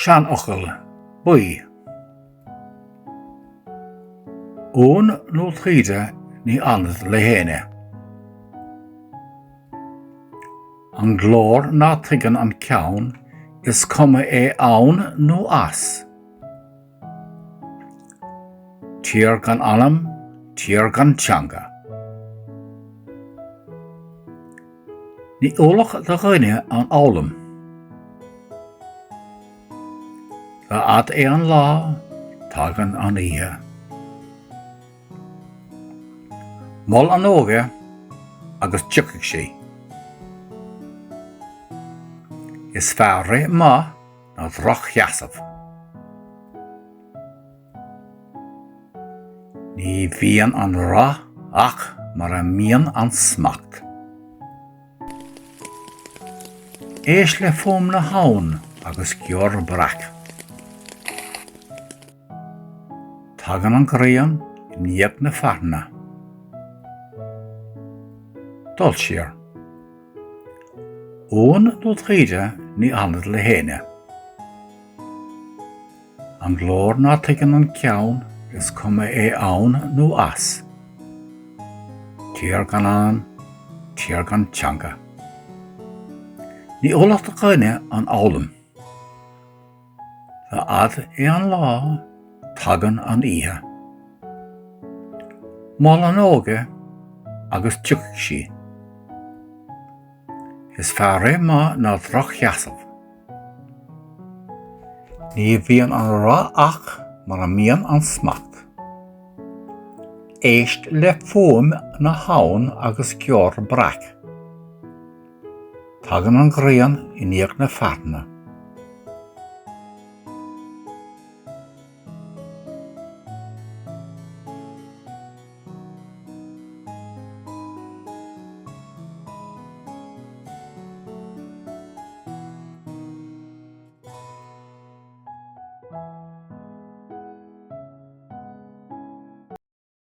Seanfhocal, buí. Uan nó taoide ní fhanfad le héinne. An glór ná tuigeann an ceann is cuma é ann nó as. Tír gan anam, tír gan teanga. Ní ualach do dhuine an fhoghlaim. A fhad é an lá, tagann an oíche. Mol an óige agus tiocfaidh sí. Is fearr rith maith ná drochsheasamh. Ní bhíonn an rath ach mar a mbíonn an smacht. Éist le fuaim na habhann agus giorr breac. Tagann an ghrian i ndiaidh na fearthainne. Dul siar. Uan nó taoide ní fhanfad le héinne. An glór ná tuigeann an ceann is cuma é ann nó as. Tír gan anam, tír gan teanga. Ní ualach do dhuine an fhoghlaim. A fhad é an lá, tagann an oíche. Mol an óige agus tiocfaidh sí. Is fearr rith maith ná drochsheasamh. Ní bhíonn an rath ach mar a mbíonn an smacht. Éist le fuaim na habhann agus giorr breac. Tagann an ghrian i ndiaidh na fearthainne.